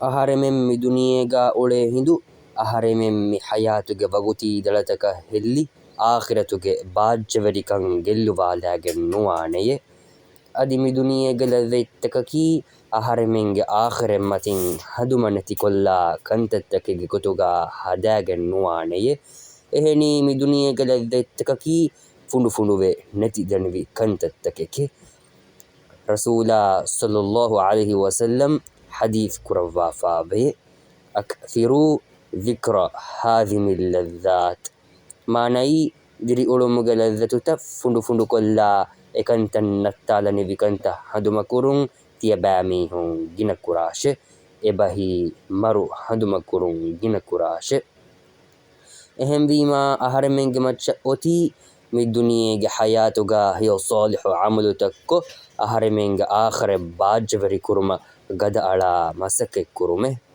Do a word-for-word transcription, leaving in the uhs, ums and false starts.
އަހަރެމެން މި ދުނިޔޭގާ އުޅޭ ހިނދު، އަހަރެމެން މި ޙަޔާތުގެ ވަގުތީ ދަޅަތަކަށް ހެއްލި، އާޚިރަތުގެ ބާއްޖަވެރިކަން ގެއްލުވާލާގެން ނުވާނެޔޭ. އަދި މި ދުނިޔޭގެ ލައްޒަތްތަކަކީ އަހަރެމެންގެ އާޚިރަތް މަތިން ހަނދުމަ ނެތިކޮށްލާ ކަންތައްތަކެއްގެ ގޮތުގާ ހަދާގެން ނުވާނެޔޭ. އެހެނީ މި ދުނިޔޭގެ ލައްޒަތްތަކަކީ ފުނޑުފުނޑުވެ ނެތިދަނިވި ކަންތައްތަކެކޭ. ރަސޫލާ ޞައްލައްލާހު ޢަލައިހި ވަސައްލަމް ޙަދީޘް ކުރައްވާފާވޭ، "أكثروا ذكر هاذم اللذات." މާނައީ، ދިރިއުޅުމުގެ ލައްޒަތުތައް ފުނޑުފުނޑުކޮށްލާ، އެކަންތައް ނައްތާލަނިވި ކަންތައް ހަނދުމަކުރުން ތިޔަބައިމީހުން ގިނަކުރާށޭ. އެބަހީ މަރު ހަނދުމަކުރުން ގިނަކުރާށޭ. އެހެންވީމާ، އަހަރެމެންގެ މައްޗަށް އޮތީ މި ދުނިޔޭގެ ޙަޔާތުގާ ހެޔޮ ޞާލިޙު ޢަމަލުތައްކޮށް، އަހަރެމެންގެ އާޚިރަތް ބާއްޖަވެރިކުރުމަށް ގަދައަޅާ މަސައްކަތްކުރުމޭ.